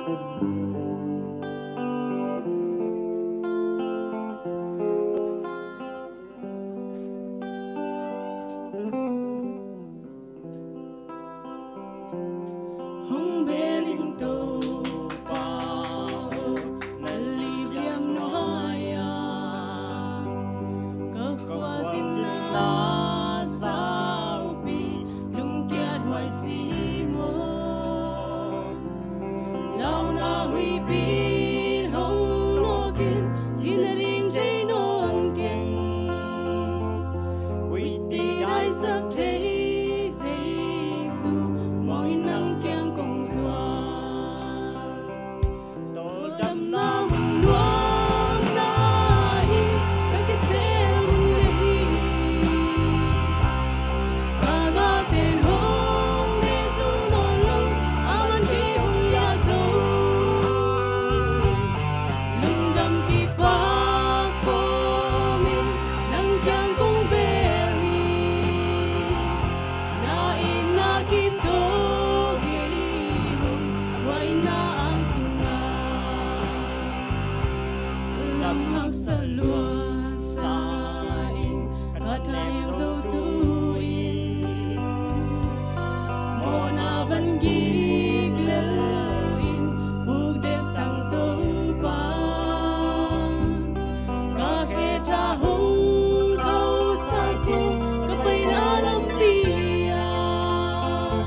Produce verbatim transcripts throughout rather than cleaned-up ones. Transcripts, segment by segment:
Hong bel in Topa aw, na lipliam nuai a, ka khualzinna saupi lungkiat huai si maw. Launa huihpi hong nawk in, cina ding thei nawn keng. Huihpi daisak thei Jesu, mawng in nang kiang kong zuan. Tawldamna mun nuamna hi ka kisel mun na hi. Ka galte'n hong ne zo nawn lo, aman kei hong liah zo. Lungdam kipak kawmin nang kiang kong bel hi. Na itna kip tawh kei hong, huai na ang sungah lam haksa lua sa in, ka thanem zo tu in. Mawhna van gik lel in, puk dek tang Topa. Ka khe tha hong khauhsak in, ka paina lampi ah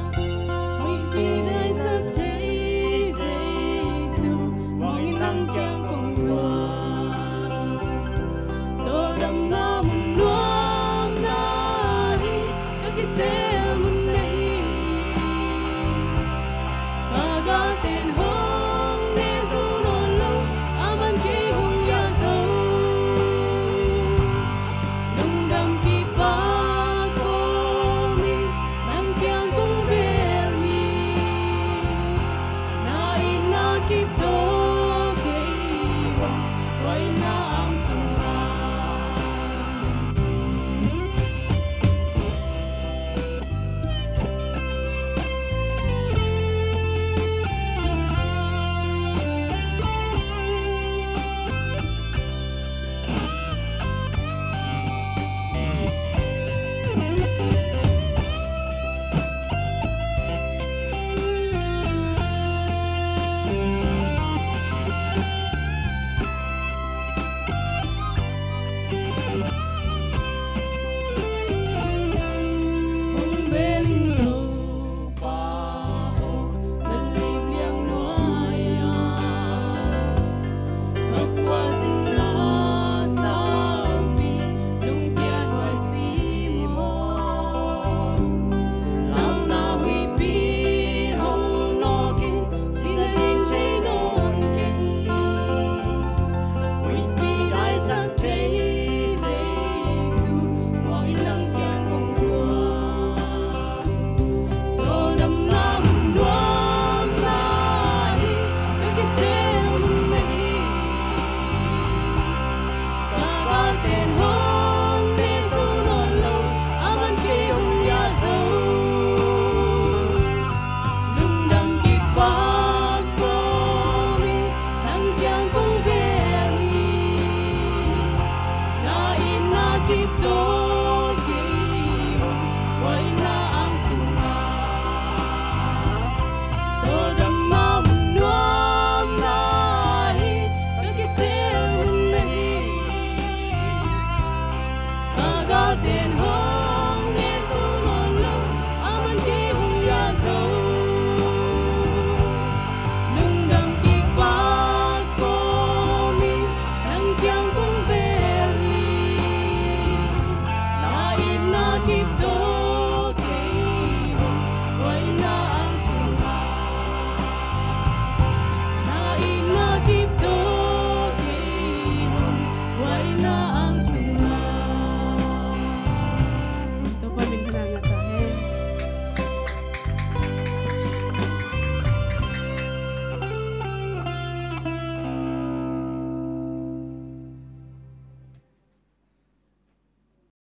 huihpi daisak thei Jesu, mawng in nang kiang kong zuan. Tawldamna mun nuamna hi ka kisel mun na hi. Ka galte'n hong ne zo nawn lo, aman kei hong liah zo. Lungdam kipak kawmin nang kiang kong bel hi. Na itna kip